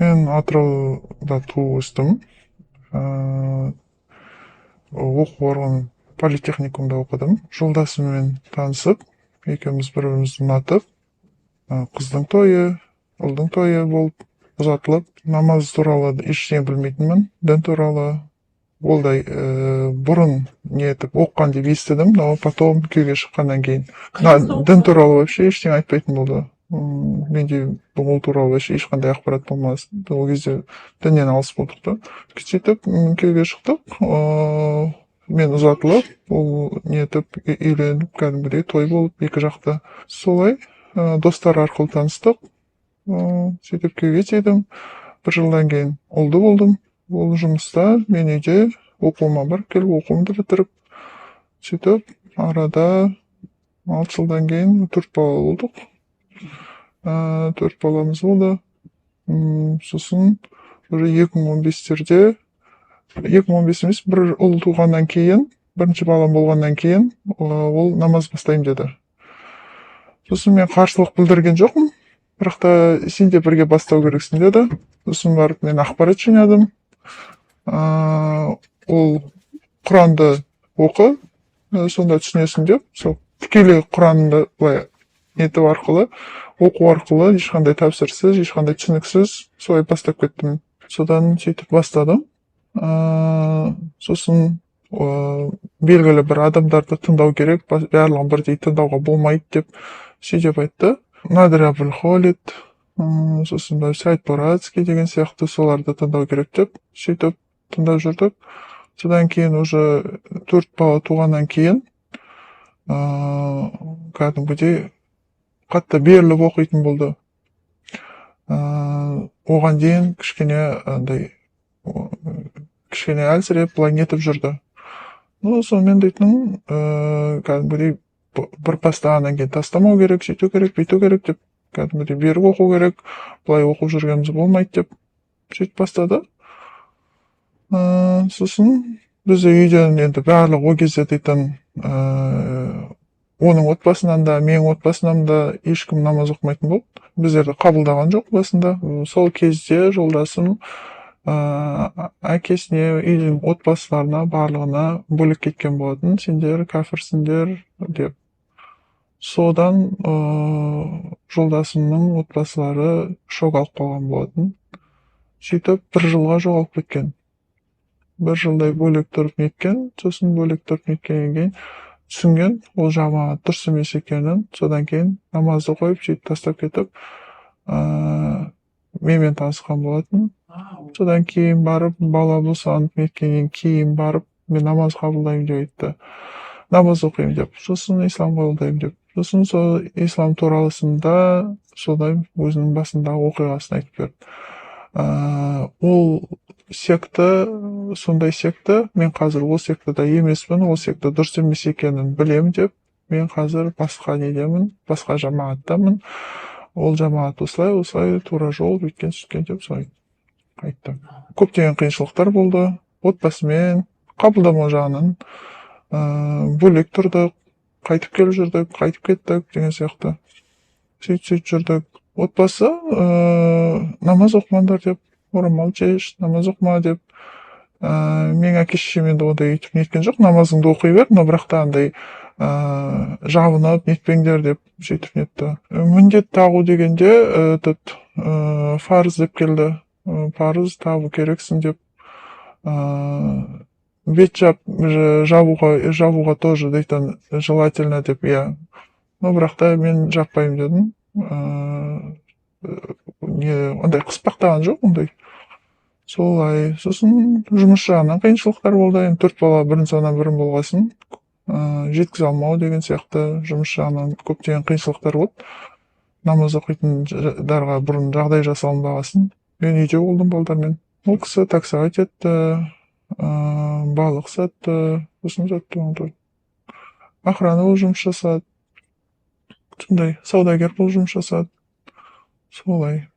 Мен Атырауда туып өстім. Оқу орнын политехникумда оқыдым. Жолдасыммен танысып, екеуміз бір бірімізді ұнатып, қыздың тойы, ұлдың тойы болып ұзатылып, намаз туралы ештеңе білмейтінмін, дін туралы. Ол да бұрын не етіп оқыған деп естідім, но потом күйеуге шыққаннан кейін дін туралы вообще ештеңе айтпайтын болды. Менде ол туралы вообще ешқандай ақпарат болмады. Ол кезде діннен алыс болдық та. Сөйтіп күйеуге шықтық. Мен ұзатылып, ол не етіп, үйленіп, кәдімгідей той болып екі жақта. Солай достар арқылы таныстық. Сөйтіп күйеуге тидім. Бір жылдан кейін ұлды болдым. Ол жұмыста, мен үйде оқуыма барып келіп, оқуымды бітіріп, сөйтіп арада 6 жылдан кейін 4 бала болдық. 4 баламыз болды. Сосын уже 2015-терде, 2015 емес, бір ұл туғаннан кейін, бірінші балам болғаннан кейін ол намаз бастаймын деді. Сосын мен қарсылық білдірген жоқпын, бірақ та сен де бірге бастау керексің деді. Сосын барып мен ақпарат жинадым. Ол Құранды оқы, сонда түсінесің деп, сол тікелей Құранды былай нету арқылы, оқу арқылы, ешқандай тәпсірсіз, ешқандай түсініксіз солай бастап кеттім. Содан сөйтіп бастадым. Сосын белгілі бір адамдарды тыңдау керек, барлығын бірдей тыңдауға болмайды деп сөйтіп айтты. Надир Абулхолид, сосын барып Саид Боратский деген сияқты, соларды тыңдау керек деп сөйтіп тыңдап жүрдік. Содан кейін уже 4 бала туғаннан кейін кәдімгідей қатты беріліп оқитын болды. Оған дейін кішкене андай, кішкене әлсіреп, былай нетіп жүрді. Ну, сонымен дейтін, кәдімгідей бір бастағаннан кейін тастамау керек, сөйту керек, бүйту керек деп, кәдімгідей берік оқу керек, былай оқып жүргеніміз болмайды деп сөйтіп бастады. Сосын бізде үйден енді барлығы ол кезде дейтін, оның отбасынан да, менің отбасымнан да ешкім намаз оқымайтын болды. Біздерді қабылдаған жоқ басында. Сол кезде жолдасым әкесіне, үйдің отбасыларына барлығына бөлек кеткен болатын, сендер кәпірсіңдер деп. Содан жолдасымның отбасылары шок алып қалған болатын. Сөйтіп бір жылға жоғалып кеткен. Бір жылдай бөлек тұрып неткен, сосын бөлек тұрып неткеннен кейін түсінген ол жамағат дұрыс емес екенін. Содан кейін намазды қойып, сөйтіп тастап кетіп, менімен танысқан болатын. Содан кейін барып, бала босанып неткеннен кейін барып, мен намаз қабылдаймын деп айтты, намаз оқимын деп, сосын ислам қабылдаймын деп. Сосын сол ислам туралысында солай өзінің басындағы оқиғасын айтып берді. Ол секта сондай секта, мен қазір ол сектада емеспін, ол секта дұрыс емес екенін білемін деп, мен қазір басқа недемін, басқа жамағаттамын, ол жамағат осылай осылай, тура жол, бүйткен сөйткен деп солай айтты. Көптеген қиыншылықтар болды отбасымен, қабылдамау жағынан. Бөлек тұрдық, қайтып келіп жүрдік, қайтып кеттік деген сияқты, сөйтіп сөйтіп жүрдік. Отбасы намаз оқымаңдар деп, орамал шеш, намаз оқыма деп. Менің әке шешем енді ондай өйтіп неткен жоқ, намазыңды оқи бер, но бірақ та андай жабынып нетпеңдер деп сөйтіп нетті. Міндет тағу дегенде, этот фарыз деп келді. Парыз табу керексің деп. Бет жабуға тоже дейтін, желательно деп, иә. Но бірақ та мен жаппаймын дедім. Не андай қыспақтаған жоқ ондай. Солай. Сосын жұмыс жағынан қиыншылықтар болды. Енді төрт бала бірінің соңынан бірін болғасын, жеткізе алмау деген сияқты, жұмыс жағынан көптеген қиыншылықтар болды. Намаз оқитындарға бұрын жағдай жасалынбағасын, мен үйде болдым балдармен. Ол кісі таксовать етті, балық сатты, сосын сатты, охрана болып жұмыс жасады, сондай саудагер болып жұмыс жасады. Солай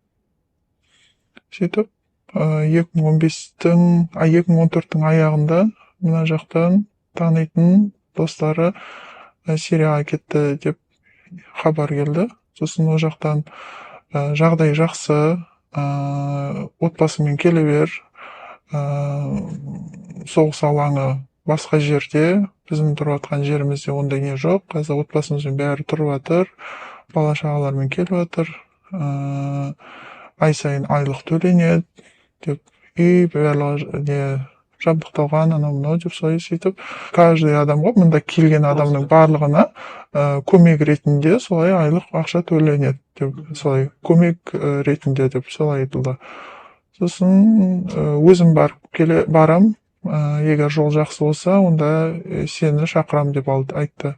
сөйтіп 2015-тің, а 2014-тің аяғында мына жақтан танитын достары Сирияға кетті деп хабар келді. Сосын ол жақтан жағдай жақсы. Отбасыңмен келе бер, соғыс алаңы басқа жерде, біздің тұрып жатқан жерімізде ондай не жоқ, қазір отбасымызбен бәрі тұрып жатыр, бала шағалармен келіп жатыр, ай сайын айлық төленеді деп, үй барлығы не жабдықталған, анау мынау деп, солай сөйтіп каждый адамға, мында келген адамның барлығына көмек ретінде солай айлық ақша төленеді деп, солай көмек ретінде деп солай айтылды. Сосын өзім барып келе барам, егер жол жақсы болса, онда сені шақырам деп алды, айтты.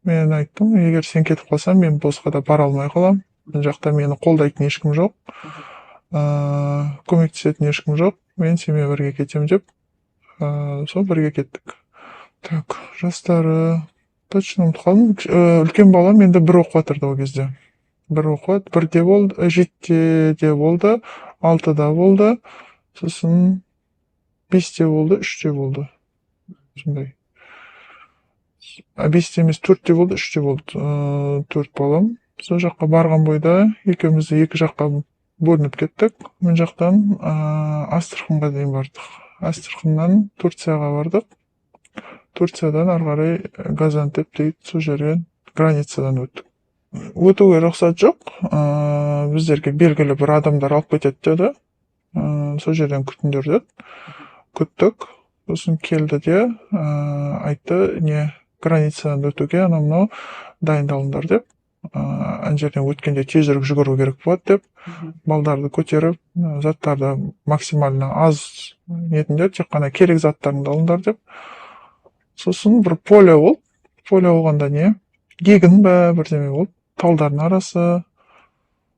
Мен айттым: егер сен кетіп қалсаң, мен босқа да бара алмай қаламын, мына жақта мені қолдайтын ешкім жоқ, көмектесетін ешкім жоқ, мен сенімен бірге кетемін деп, сол бірге кеттік. Так, жастары точно ұмытып қалдым. Үлкен балам енді бір оқып жатырды ол кезде, бір оқып, бірде болды, жетіде де болды, алтыда болды, сосын бесте болды, үште болды, сондай. А, бесте емес, төртте болды, үште болды. Төрт балам. Сол жаққа барған бойда екеуміз де екі жаққа бөлініп кеттік. Мына жақтан Астраханьға дейін бардық, Астраханьнан Турцияға бардық, Турциядан ары қарай Газиантеп дейді, сол жерден границадан өттік. Өтуге рұқсат жоқ, біздерге белгілі бір адамдар алып кетеді деді, сол жерден күтіңдер деді. Күттік, сосын келді де айтты, не, границадан өтуге анау мынау дайындалыңдар деп, ана жерден өткенде тезірек жүгіру керек болады деп, балдарды көтеріп, заттарды максимально аз нетіңдер, тек қана керек заттарыңды алыңдар деп. Сосын бір поле болды, поле болғанда не, егін бе, бірдеме болды, талдардың арасы,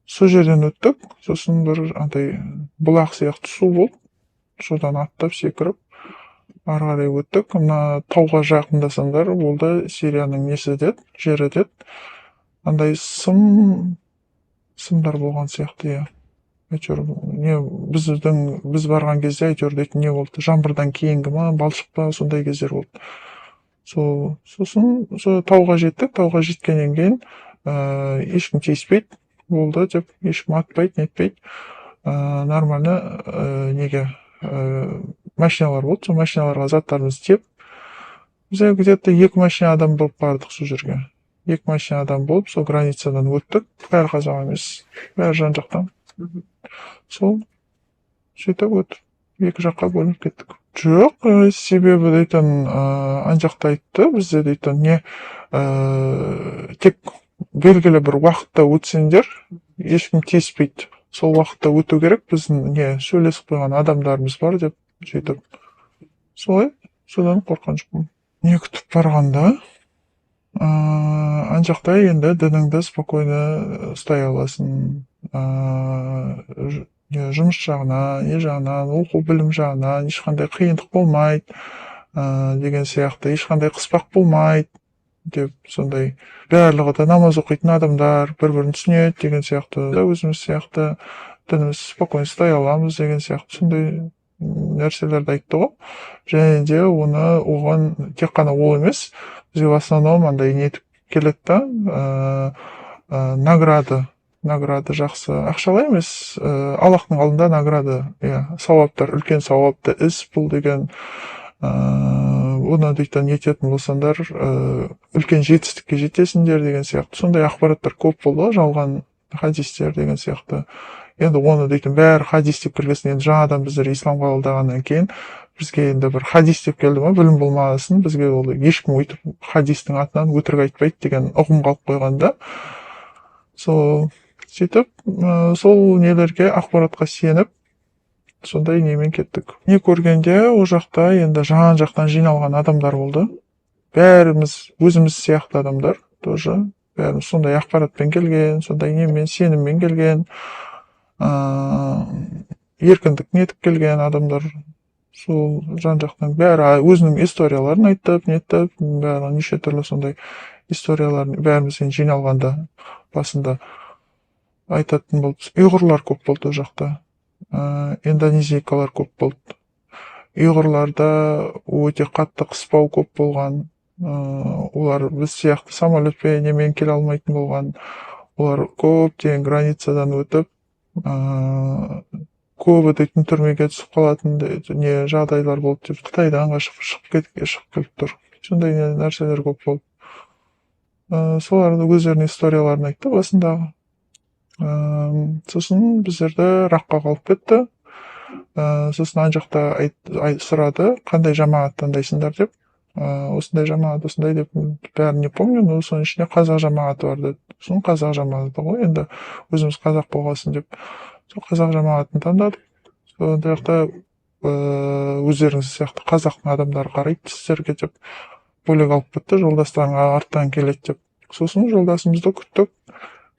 сол жерден өттік. Сосын бір андай бұлақ сияқты су болды, содан аттап секіріп ары қарай өттік. Мына тауға жақындасаңдар болды, Сирияның несі деді, жері деді. Андай сым сымдар болған сияқты, иә. Әйтеуір не, біз барған кезде әйтеуір дейтін не болды, жаңбырдан кейінгі ма, балшық па, сондай кездер болды. Сол, сосын сол тауға жеттік. Тауға жеткеннен кейін ешкім тиіспейді болды деп, ешкім атпайды, нетпейді, нормально. Неге, машиналар болды, сол машиналарға заттарымызды тиеп, біз где-то екі машина адам болып бардық сол жерге. Екі машина адам болып сол границадан өттік. Бәрі қазақ емес, бәрі жан жақтан. Сол сөйтіп өтіп, екі жаққа бөлініп кеттік. Жоқ, себебі дейтін ана жақта айтты бізде дейтін не, тек белгілі бір уақытта өтсеңдер, ешкім тиіспейді, сол уақытта өту керек, біздің не, сөйлесіп қойған адамдарымыз бар деп. Сөйтіп солай, содан қорыққан жоқпын. Не күтіп барғанда, ана жақта енді дініңді спокойно ұстай аласың, не, жұмыс жағынан, не жағынан, оқу білім жағынан ешқандай қиындық болмайды деген сияқты, ешқандай қыспақ болмайды деп. Сондай барлығы да намаз оқитын адамдар, бір бірін түсінеді деген сияқты да, өзіміз сияқты дінімізді спокойно ұстай аламыз деген сияқты, сондай нәрселерді айтты ғой. Және де оны, оған тек қана ол емес, бізге в основном андай нетіп келеді да, награда жақсы, ақшалай емес, Аллахтың алдында награда, иә, сауаптар, үлкен сауапты іс бұл деген, оны дейтін нететін болсаңдар, үлкен жетістікке жетесіңдер деген сияқты. Сондай ақпараттар көп болды ғой, жалған хадистер деген сияқты. Енді оны дейтін бәрі хадис деп келгесін, енді жаңадан біздер ислам қабылдағаннан кейін бізге енді бір хадис деп келді ма, білім болмағасын, бізге ол ешкім өйтіп хадистің атынан өтірік айтпайды деген ұғым қалып қойған да. Сол сөйтіп сол нелерге, ақпаратқа сеніп, сондай немен кеттік. Не көргенде, ол жақта енді жан жақтан жиналған адамдар болды, бәріміз өзіміз сияқты адамдар тоже, бәріміз сондай ақпаратпен келген, сондай немен, сеніммен келген, еркіндік нетіп келген адамдар. Сол жан жақтан бәрі өзінің историяларын айтып нетіп, бәрі неше түрлі сондай историялар. Бәріміз енді жиналғанда басында айтатын болды. Ұйғырлар көп болды ол жақта, индонезийкалар көп болды. Ұйғырларда өте қатты қыспау көп болған, олар біз сияқты самолетпен, немен келе алмайтын болған. Олар көптеген границадан өтіп Көбі дейтін түрмеге түсіп қалатын не жағдайлар болды деп, Қытайдан қашып шығып келіп тұр. Сондай нәрселер көп болды. Солардың өздерінің историяларын айтты басындағы. Сосын біздерді Раққаға алып кетті. Сосын ана жақта сұрады, қандай жамағат таңдайсыңдар деп. Осындай жамағат, осындай деп, бәрін не помню, но соның ішінде қазақ жамағаты бар деді. Сосын қазақ жамағаты ғой, енді өзіміз қазақ болғасын деп. Сол қазақ жамағатын таңдадық. Сол жақта өздеріңіз сияқты қазақтың адамдары қарайды сіздерге деп бөлек алып кетті, жолдастарың арттан келеді деп. Сосын жолдасымызды күттік,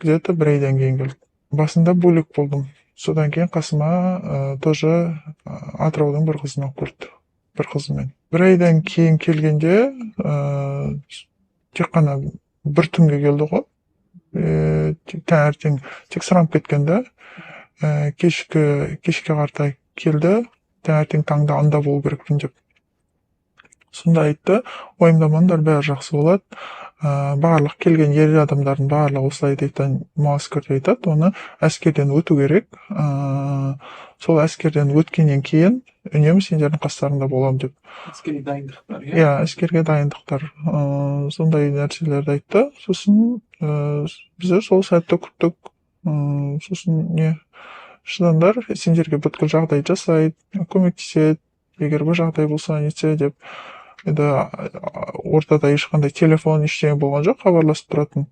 где-то бір айдан кейін келді. Басында бөлек болдым. Содан кейін қасыма тоже Атыраудың бір қызын алып келді, бір қызымен. Бір айдан кейін келгенде тек қана бір түнге келді ғой. Таңертең тек сұранып кеткен да, кешке қарата келді, таңертең таңда анда болу керекпін деп. Сонда айтты, уайымдамаңдар, бәрі жақсы болады. Барлық келген ер адамдардың барлығы осылай дейді, муаскер айтады, оны әскерден өту керек. Сол әскерден өткеннен кейін үнемі сендердің қастарыңда боламын деп. Әскери дайындықтар, иә? Иә, әскерге дайындықтар. Сондай нәрселерді айтты. Сосын біздер сол сәтті күттік. Сосын не, шыдаңдар, сендерге бүткіл жағдай жасайды, көмектеседі, егер бір жағдай болса нетсе деп. Енді ортада ешқандай телефон, ештеңе болған жоқ, хабарласып тұратын.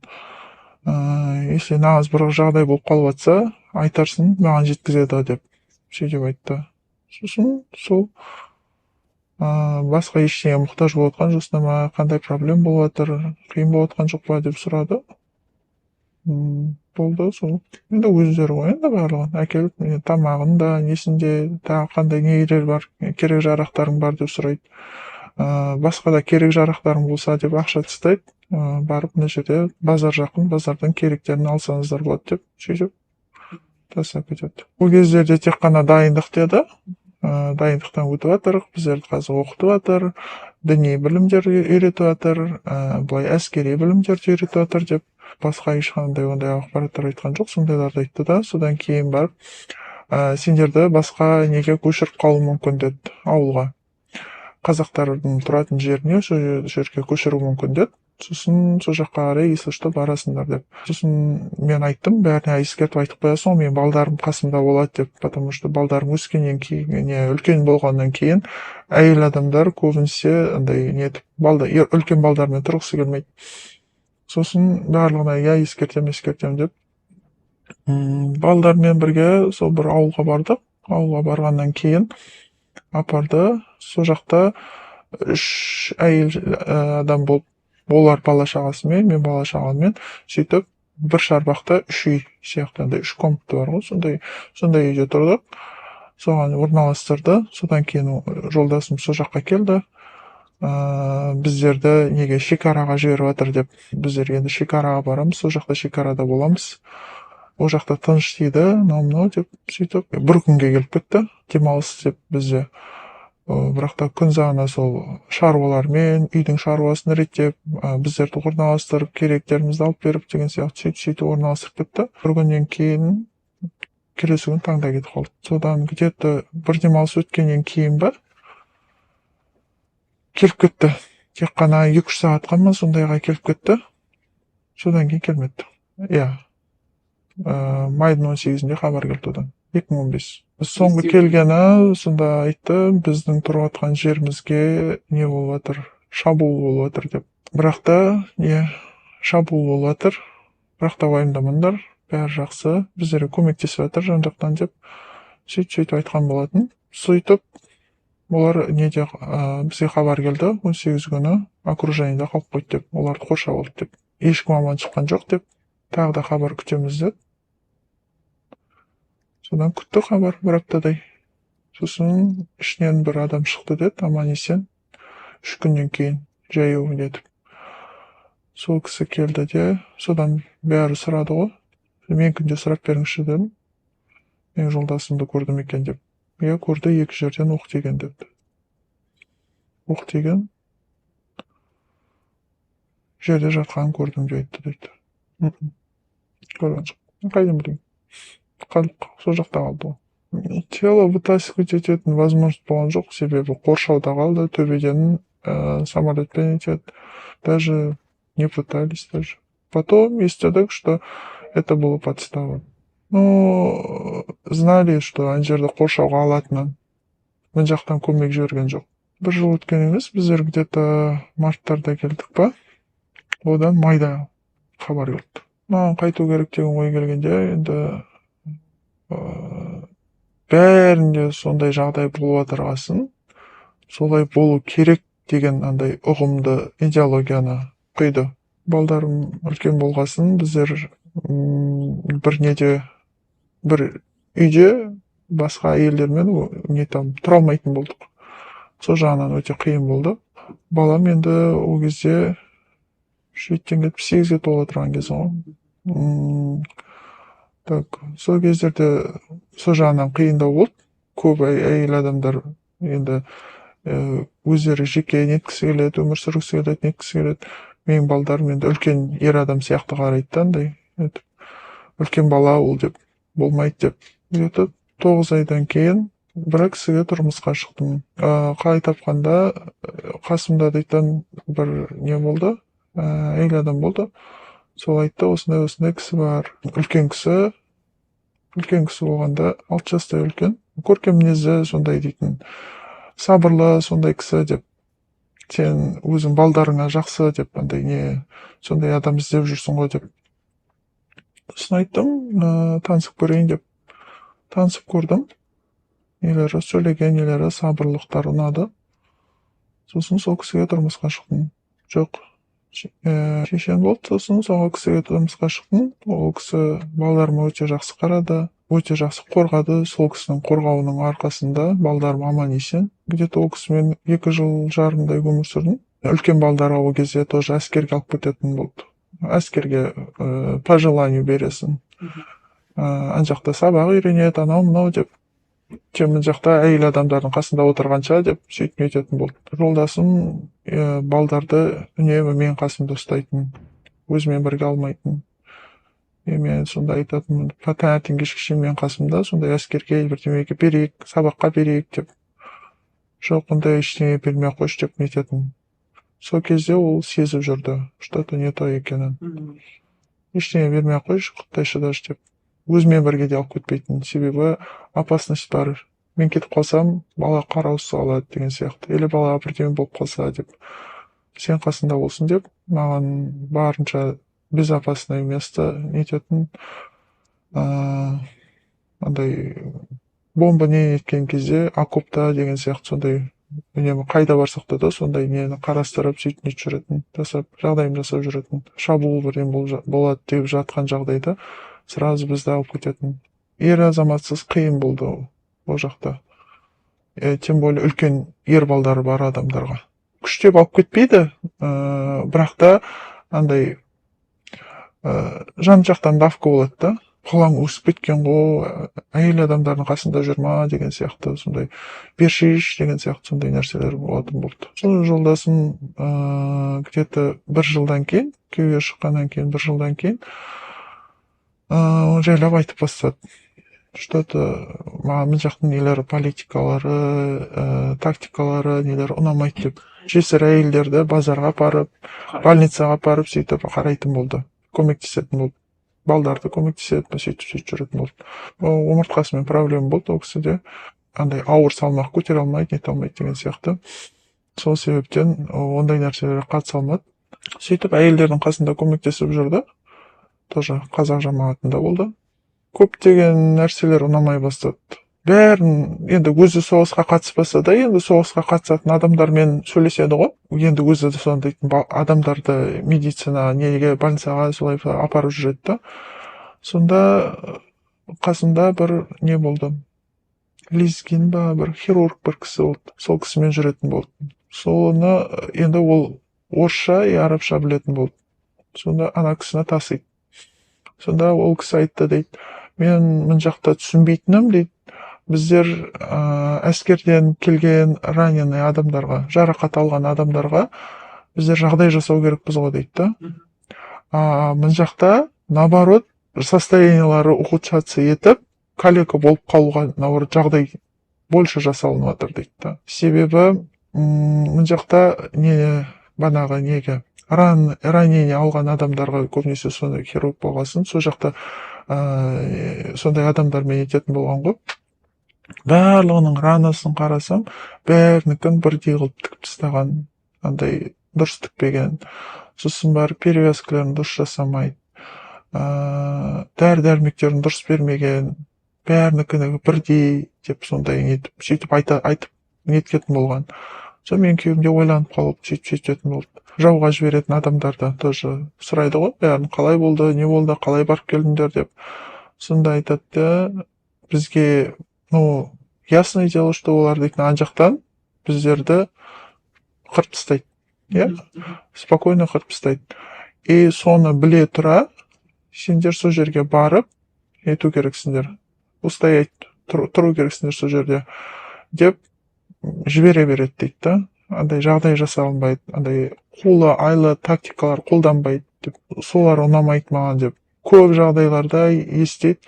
Если нағыз бір жағдай болып қалып жатса, айтарсың, маған жеткізеді деп сөйтіп айтты. Сосын сол басқа ештеңе мұқтаж болып жатқан жоқсыңдар ма, қандай проблема болып жатыр, қиын болып жатқан жоқ па деп сұрады. Болды сол. Енді өздері ғой енді барлығын әкеліп, тамағын да, несін де, тағы қандай нелер бар, керек жарақтарың бар деп сұрайды. Басқа да керек жарақтарың болса деп ақша тастайды. Барып мына жерде базар жақын, базардан керектерін алсаңыздар болады деп сөйтіп тастап кетеді. Ол кездерде тек қана дайындық деді. Дайындықтан өтіп жатыр, біздерді қазір оқытып жатыр, діни білімдер үйретіп жатыр, былай әскери білімдерді үйретіп жатыр деп басқа ешқандай ондай ақпараттар айтқан жоқ, сондайларды айтты да. Содан кейін барып сендерді басқа неге көшіріп қалуы мүмкін деді, ауылға, қазақтардың тұратын жеріне, сол жерге көшіру мүмкін деді. Сосын сол жаққа қарай, если что, барасыңдар деп. Сосын мен айттым, бәріне ескертіп айтып қоясың ғой, менің балдарым қасымда болады деп, потому что балдарым өскеннен кейін, не, үлкен болғаннан кейін әйел адамдар көбінесе андай нетіп балда, үлкен балдармен тұрғысы келмейді. Сосын барлығына иә, ескертемін, ескертемін деп. Балдармен бірге сол бір ауылға бардық. Ауылға барғаннан кейін апарды. Сол жақта 3 әйел адам болып, олар бала шағасымен, мен бала шағаммен, сөйтіп бір шарбақта 3 үй сияқты, андай 3 комната бар ғой, сондай үйде тұрдық. Соған орналастырды. Содан кейін жолдасым сол жаққа келді. Біздерді неге шекараға жіберіп жатыр деп, біздер енді шекараға барамыз, сол жақта шекарада боламыз, ол жақта тыныш дейді, мынау мынау деп сөйтіп бір күнге келіп кетті демалыс деп бізде. Бірақ та күн ұзағына сол шаруалармен, үйдің шаруасын реттеп, біздерді орналастырып, керектерімізді алып беріп деген сияқты сөйтіп орналастырып кетті. Бір күннен кейін келесі күні таңда кетіп қалды. Содан где-то бір демалыс өткеннен кейін ба келіп кетті. Тек қана 2-3 сағатқа ма сондайға келіп кетті. Содан кейін келмеді. Иә. Майдың 18-інде хабар келді одан. 2015. Соңғы келгені сонда айтты, біздің тұрып жатқан жерімізге не болып жатыр, шабуыл болып жатыр деп. Бірақ та не, шабуыл болып жатыр, бірақ та уайымдамаңдар, бәрі жақсы, біздерге көмектесіп жатыр жан-жақтан деп сөйтіп айтқан болатын. Сөйтіп олар неде, бізге хабар келді, 18 күні окружениеде қалып қойды деп, оларды қоршап алды деп. Ешкім аман шыққан жоқ деп, тағы да хабар күтеміз деді. Содан күтті хабар бір аптадай. Сосын ішінен бір адам шықты деді, аман есен. 3 күннен кейін жаяу нетіп. Сол кісі келді де, содан бәрі сұрады ғой. Мен күнде сұрап беріңізші дедім. Менің жолдасымды көрдім екен деп. Иә, көрді, 2 жерден оқ тиген депті. Оқ тиген жерде жатқанын көрдім деп айтты дейді. Көрген жоқ. Қайдан білейін? Қалып, сол жақта қалды ғой. Тело вытаскивать ететін возможность болған жоқ, себебі қоршауда қалды, төбеден самолетпен етеді. Даже не пытались даже. Потом естідік, что это было подстава. Ну, знали, что ана жерді қоршауға алатынын. Мына жақтан көмек жіберген жоқ. Бір жыл өткен емес, біздер где-то марттарда келдік па, одан майда хабар келді. Маған қайту керек деген ой келгенде, енді бәрінде сондай жағдай болып отырғасын, солай болу керек деген андай ұғымды, идеологияны құйды. Балдарым үлкен болғасын, біздер бір неде, бір үйде басқа әйелдермен не там тұра алмайтын болдық. Сол жағынан өте қиын болды. Балам енді ол кезде 7-ден кетіп, 8-ге тола тұрған кез ғой. Так, сол кездерде сол жағынан қиындау болды. Көп әйел адамдар енді өздері жеке неткісі келеді, өмір сүргісі келеді, неткісі келеді. Менің балдарым енді үлкен ер адам сияқты қарайды да, андай өйтіп, үлкен бала ол деп, болмайды деп. Где-то 9 айдан кейін бір кісіге тұрмысқа шықтым. Қалай тапқанда, қасымда дейтін бір не болды, әйел адам болды. Сол айтты: осындай осындай кісі бар, үлкен кісі. Үлкен кісі болғанда, 6 жастай үлкен, көркем мінезді, сондай дейтін, сабырлы сондай кісі деп, сен өзің балдарыңа жақсы деп, андай не, сондай адам іздеп жүрсің ғой деп. Сосын айттым, танысып көрейін деп. Танысып көрдім, нелері, сөйлеген нелері, сабырлықтары ұнады. Сосын сол кісіге тұрмысқа шықтым. Жоқ, шешем болды. Сосын сол кісіге тұрмысқа шықтым. Ол кісі балдарыма өте жақсы қарады, өте жақсы қорғады. Сол кісінің қорғауының арқасында балдарым аман есен. Где-то ол кісімен 2 жыл жарымдай өмір сүрдім. Үлкен балдары ол кезде тоже әскерге алып кететін болды. Әскерге по желанию бересің, ана жақта сабақ үйренеді, анау мынау деп, чем мына жақта әйел адамдардың қасында отырғанша деп, сөйтіп нететін болды. Жолдасым балдарды үнемі менің қасымда ұстайтын, өзімен бірге алмайтын. И мен сонда айтатынмын: таңертең кешке шейін менің қасымда, сондай әскерге бірдемеге берейік, сабаққа берейік деп. Жоқ, ондай ештеңе бермей ақ қойшы деп нететін. Сол кезде ол сезіп жүрді, что-то не то екенін. Ештеңе бермей ақ қойшы, құттай даже деп. Өзімен бірге де алып кетпейтін, себебі опасность бар, мен кетіп қалсам, бала қараусыз қалады деген сияқты, или балаға бірдеме болып қалса деп, сен қасында болсын деп, маған барынша безопасное место нететін. Андай бомба не неткен кезде, окопта деген сияқты, сондай үнемі қайда барсақ та сондай нені қарастырып, сөйтіп нетіп жүретін, жасап, жағдайын жасап жүретін. Шабуыл бірдеңе болады деп жатқан жағдайда сразу бізді алып кететін. Ер азаматсыз қиын болды ол жақта. Тем более үлкен ер балдары бар адамдарға күштеп алып кетпейді, бірақ та андай жан жақтан давка болады да: балаң өсіп кеткен ғой, әйел адамдардың қасында жүр ма деген сияқты, сондай бершиш деген сияқты, сондай нәрселер болатын болды. Сол жолдасым где-то бір жылдан кейін, күйеуге шыққаннан кейін, бір жылдан кейін жайлап айтып бастады: что-то маған мына жақтың нелері, политикалары, тактикалары, нелері ұнамайды деп. Жесір әйелдерді базарға апарып, больницаға апарып, сөйтіп қарайтын болды, көмектесетін болды, балдарды көмектеседі, сөйтіп сөйтіп жүретін болды. Ол омыртқасымен проблема болды ол кісіде, андай ауыр салмақ көтере алмайды, нете алмайды деген сияқты. Сол себептен ондай нәрселерге қатыса алмады. Сөйтіп әйелдердің қасында көмектесіп жүрді, тоже қазақ жамағатында болды. Көптеген нәрселер ұнамай бастады бәрін. Енді өзі соғысқа қатыспаса да, енді соғысқа қатысатын адамдармен сөйлеседі ғой. Енді өзі де сондай адамдарды медицина неге, больницаға солай апарып жүреді да. Сонда қасында бір не болды, Лизгин ба, бір хирург бір кісі болды, сол кісімен жүретін болды. Соны енді ол орысша и арабша білетін болды. Сонда ана кісіні тасиды. Сонда ол кісі айтты дейді: мен мына жақта түсінбейтінім, дейді, біздер әскерден келген раненый адамдарға, жарақат алған адамдарға біздер жағдай жасау керекпіз ғой, дейді да. А мына жақта наоборот, состояниялары ухудшаться етіп Калека болып қалуға, наоборот, жағдай больше жасалынып жатыр дейді да. Себебі мына жақта не, банағы неге ранение алған адамдарға көбінесе сондай хирург болғасын, сол жақта сондай адамдармен ететін болған ғой. Барлығының ранасын қарасам, бәрінікін бірдей қылып тігіп тастаған, андай дұрыс тікпеген. Сосын барып перевязкаларын дұрыс жасамайды, дәрі дәрмектерін дұрыс бермеген, бәрінікіні бірдей деп, сондай нетіп, сөйтіп айтып неткетін болған. Сол менің күйеуім де ойланып қалып, сөйтіп сөйтетін болды. Жауға жіберетін адамдардан тоже сұрайды ғой бәрін: қалай болды, не болды, қалай барып келдіңдер деп. Сонда айтады да бізге: ну, ясное дело, что олар дейтін ана жақтан біздерді қырып тастайды, иә, спокойно қырып тастайды. И соны біле тұра сендер сол жерге барып нету керексіңдер, устоять, тұру керексіңдер сол жерде деп жібере береді дейді да. Андай жағдай жасалынбайды, андай қулы айлы тактикалар қолданбайды деп, солар ұнамайды маған деп. Көп жағдайларда естиді,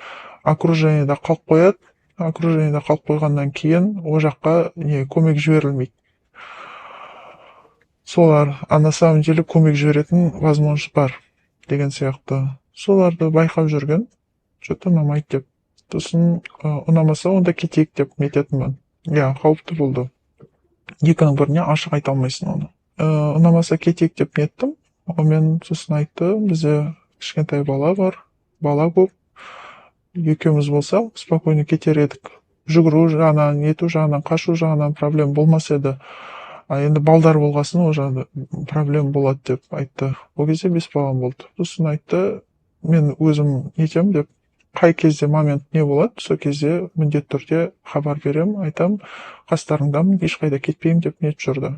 окружениеда қалып қояды. Окружениеда қалып қойғаннан кейін ол жаққа не көмек жіберілмейді солар. А на самом деле көмек жіберетін возможность бар деген сияқты. Соларды байқап жүрген, че-то ұнамайды деп. Сосын ұнамаса, онда кетейік деп нететінмін. Иә, қауіпті болды. Екінің біріне ашық айта алмайсың оны. Ұнамаса, кетейік деп неттім онымен. Сосын айтты: бізде кішкентай бала бар, бала көп, екеуміз болсақ, спокойно кетер едік, жүгіру жағынан, нету жағынан, қашу жағынан проблема болмас еді, а енді балдар болғасын, ол жағында проблема болады деп айтты. Ол кезде бес балам болды. Сосын айтты: мен өзім нетемін деп, қай кезде момент не болады, сол кезде міндетті түрде хабар беремін, айтамын, қастарыңдамын, ешқайда кетпеймін деп нетіп жүрді.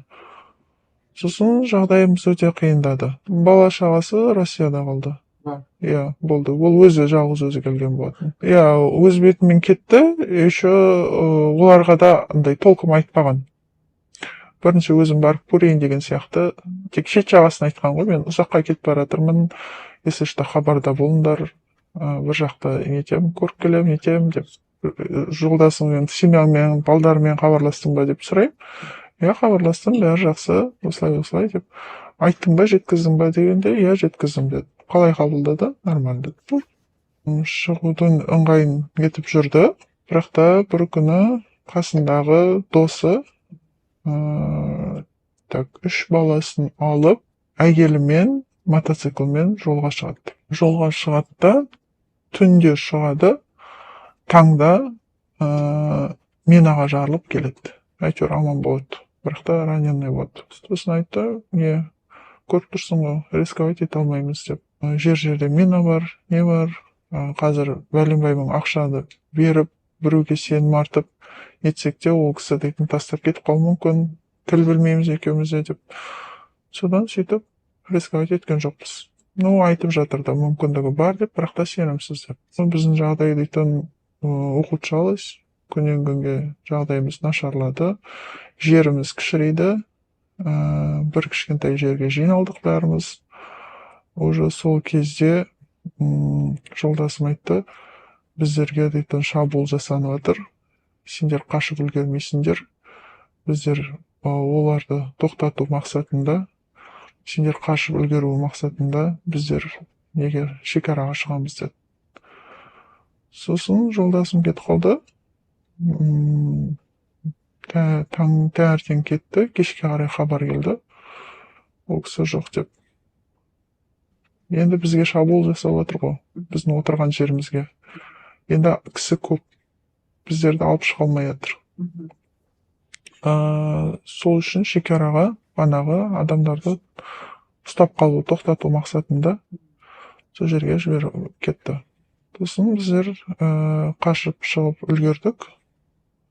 Сосын жағдайымыз өте қиындады. Бала шағасы Россияда қалды. Иә, болды. Ол өзі, жалғыз өзі келген болатын, иә, өз бетімен кетті. Еще оларға да андай толком айтпаған, бірінші өзім барып көрейін деген сияқты, тек шет жағасын айтқан ғой: мен ұзаққа кетіп бара жатырмын, если что, хабарда болыңдар, бір жақта нетемін, көріп келемін, нетемін деп. Жолдасыңмен, семьяңмен, балдарыңмен хабарластың ба деп сұраймын. Иә, хабарластым, бәрі жақсы, осылай осылай деп. Айттың ба, жеткіздің ба дегенде, иә, жеткіздім деді. Қалай қабылдады? Нормально деді. Шығудың ыңғайын етіп жүрді. Бірақ та бір күні қасындағы досы так, үш баласын алып, әйелімен мотоциклмен жолға шығады. Жолға шығады да, түнде шығады, таңда минаға жарылып келеді. Әйтеуір аман болады, бірақ та раненый болады. Сосын айтты: не, көріп тұрсың ғой, рисковать ете алмаймыз деп. Жер жерде мина бар, не бар, қазір бәленбай мың ақшаны беріп, біреуге сенім артып нетсек те, ол кісі дейтін тастап кетіп қалуы мүмкін, тіл білмейміз екеуміз де деп. Содан сөйтіп рисковать еткен жоқпыз. Ну, айтып жатыр да, мүмкіндігі бар деп, бірақ та сенімсіз деп. Біздің жағдай дейтін ухудшалось, күннен күнге жағдайымыз нашарлады, жеріміз кішірейді, бір кішкентай жерге жиналдық бәріміз уже. Сол кезде жолдасым айтты: біздерге дейтін шабуыл жасанып жатыр, сендер қашып үлгермейсіңдер, біздер оларды тоқтату мақсатында, сендер қашып үлгеру мақсатында біздер неге, шекараға шығамыз деді. Сосын жолдасым кетіп қалды. Таң таңертең кетті, кешке қарай хабар келді, ол кісі жоқ деп. Енді бізге шабуыл жасап жатыр ғой, біздің отырған жерімізге. Енді кісі көп, біздерді алып шыға алмай жатыр. Сол үшін шекараға банағы адамдарды ұстап қалу, тоқтату мақсатында сол жерге жіберіп кетті. Сосын біздер қашып шығып үлгердік.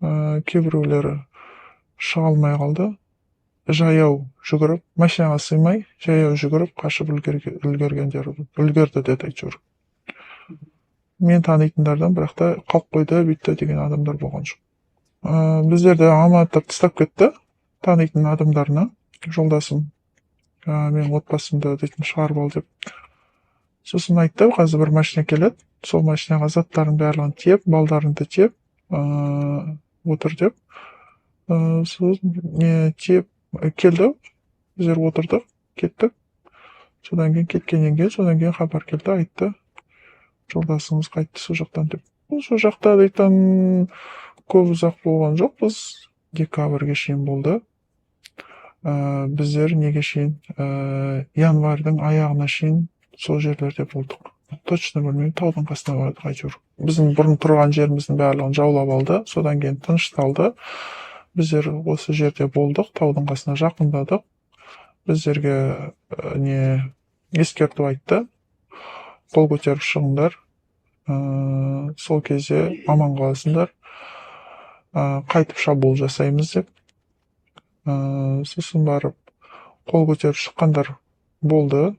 Кейбіреулері шыға алмай қалды, жаяу жүгіріп, машинаға сыймай, жаяу жүгіріп қашып үлгергендер үлгерді деді әйтеуір мен танитындардан. Бірақ та қалып қойды, бүйтті деген адамдар болған жоқ. Біздерді аманаттап тастап кетті танитын адамдарына жолдасым, менің отбасымды дейтін шығарып ал деп. Сосын айтты, қазір бір машина келеді, сол машинаға заттардың барлығын тиеп, балдарыңды тиеп, отыр деп. Сосын не тиеп келді, біздер отырдық, кеттік. Содан кейін кеткеннен кейін, содан кейін хабар келді, айтты, жолдасыңыз қайтты сол жақтан деп. Сол жақта дейтін көп ұзақ болған жоқпыз, декабрьге шейін болды. Біздер неге шейін, январьдың аяғына шейін сол жерлерде болдық. Точно білмеймін, таудың қасына бардық әйтеуір. Біздің бұрын тұрған жеріміздің барлығын жаулап алды, содан кейін тынышталды. Біздер осы жерде болдық, таудың қасына жақындадық. Біздерге не ескерту айтты, қол көтеріп шығыңдар, сол кезде аман қаласыңдар, қайтып шабуыл жасаймыз деп. Сосын барып қол көтеріп шыққандар болды,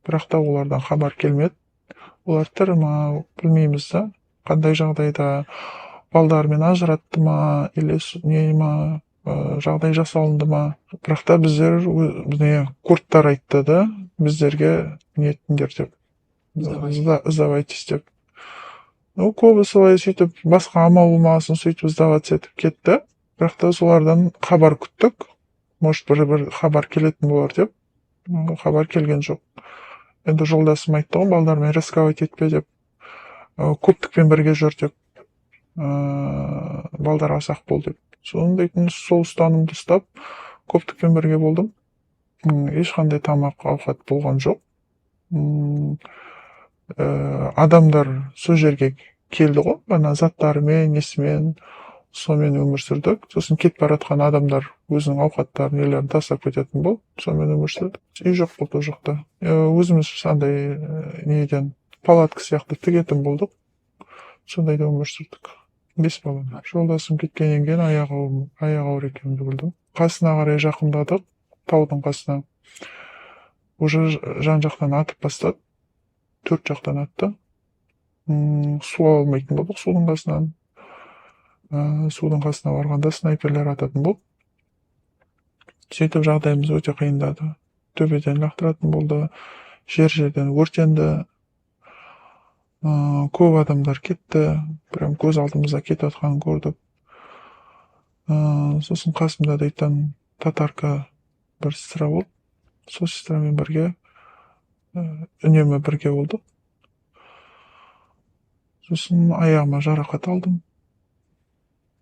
бірақ та олардан хабар келмеді. Олар тірі ма, білмейміз да, қандай жағдайда, балдарымен ажыратты ма или не ма, жағдай жасалынды ма. Бірақ та біздер не курдтар айтты да біздерге, неттіңдер деп, сдавайтесь деп. Ну, көбі солай сөйтіп, басқа амал болмағасын, сөйтіп сдаваться етіп кетті. Бірақ та солардан хабар күттік, может, бір хабар келетін болар деп. Хабар келген жоқ. Енді жолдасым айтты ғой, балдармен рисковать етпе деп, көптікпен бірге жүр деп, балдарға сақ бол деп. Соны дейтін сол ұстанымды ұстап, көптікпен бірге болдым. Ешқандай тамақ ауқат болған жоқ. Адамдар сол жерге келді ғой, ана заттарымен, несімен, сонымен өмір сүрдік. Сосын кетіп бара жатқан адамдар өзінің ауқаттарын, нелерін тастап кететін болды, сонымен өмір сүрдік. Үй жоқ болды ол жақта. Өзіміз андай неден палатка сияқты тігетін болдық, сондайда өмір сүрдік. Бес бала. Жолдасым кеткеннен кейін аяғы ауыр екенін білдім. Қасына қарай жақындадық, таудың қасына. Уже жан жақтан атып бастады, төрт жақтан атты. Су ала алмайтын болдық судың қасынан. Судың қасына барғанда снайперлер ататын болды. Сөйтіп жағдайымыз өте қиындады. Төбеден лақтыратын болды, жер жерден өртенді. Көп адамдар кетті, прям көз алдымызда кетіп жатқанын көрдік. Сосын қасымда дейтін татарка бір сестра болды, сол сестрамен бірге үнемі бірге болдық. Сосын аяғыма жарақат алдым.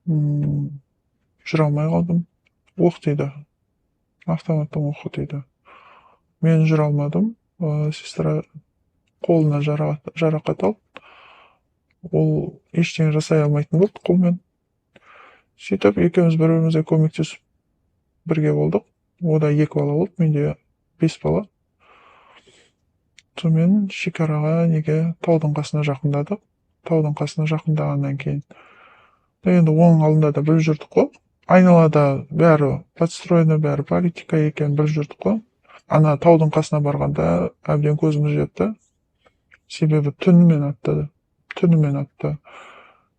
Жүре алмай қалдым. Оқ тиді, автоматтың оғы тиді. Мен жүре алмадым, сестра қолына жарақат алды, ол ештеңе жасай алмайтын болды қолмен. Сөйтіп екеуміз бір бірімізге көмектесіп бірге болдық. Ода екі бала болды, менде бес бала. Сонымен шекараға, неге, таудың қасына жақындадық. Таудың қасына жақындағаннан кейін, енді оның алдында да біліп жүрдік қой, айналада бәрі подстроено, бәрі политика екенін біліп жүрдік қой. Ана таудың қасына барғанда әбден көзіміз жетті, себебі түнімен атты, түнімен атты,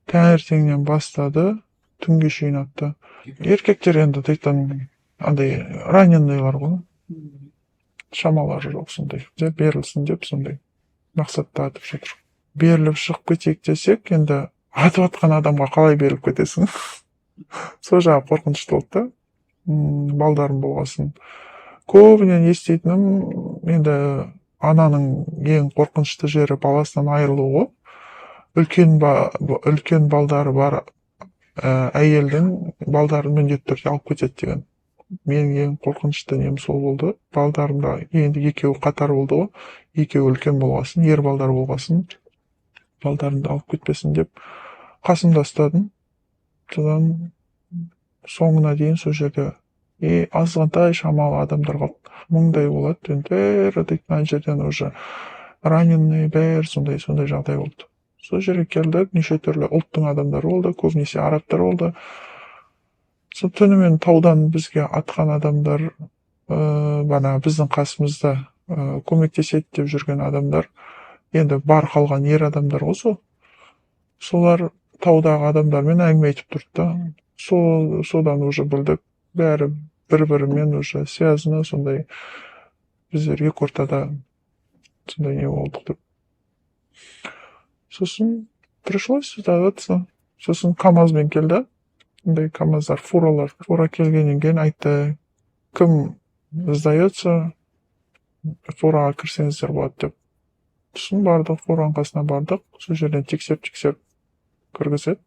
таңертеңнен бастады, түнге шейін атты. Еркектер енді дейтін андай раненыйлар ғой, шамалары жоқ сондай деп, берілсін деп, сондай мақсатта атып жатыр. Беріліп шығып кетейік десек, енді атып жатқан адамға қалай беріліп кетесің? Сол жағы қорқынышты болды да. Балдарым болғасын, көбінен еститінім, енді ананың ең қорқынышты жері баласынан айырылу ғой. Үлкен балдары бар әйелдің балдарын міндетті түрде алып кетеді деген. Менің ең қорқынышты нем сол болды. Балдарым да енді екеуі қатар болды ғой, екеуі үлкен болғасын, ер балдар болғасын, балдарымды алып кетпесін деп қасымда ұстадым. Содан соңына дейін сол жерде. И азғантай шамалы адамдар қалды, мыңдай болады енді, бәрі дейтін ана жерден уже раненый, бәрі сондай сондай жағдай болды. Сол жерге келдік, неше түрлі ұлттың адамдары болды, көбінесе арабтар болды. Сол түнімен таудан бізге атқан адамдар, бағанағы біздің қасымызда көмектеседі деп жүрген адамдар, енді бар қалған ер адамдар ғой сол, солар таудағы адамдармен әңгіме айтып тұрды да. Сол содан уже білдік, бәрі бір бірімен уже связано сондай. Біздер екі ортада Сондай не болдық деп. Сосын пришлось сдаваться. Сосын КамАЗбен келді, андай КамАЗдар, фуралар. Фура келгеннен кейін айтты: «Кім сдается, фураға кірсеңіздер болады», — деп. Сосын бардық, фураның қасына бардық. Сол жерден тексеріп тексеріп кіргізеді.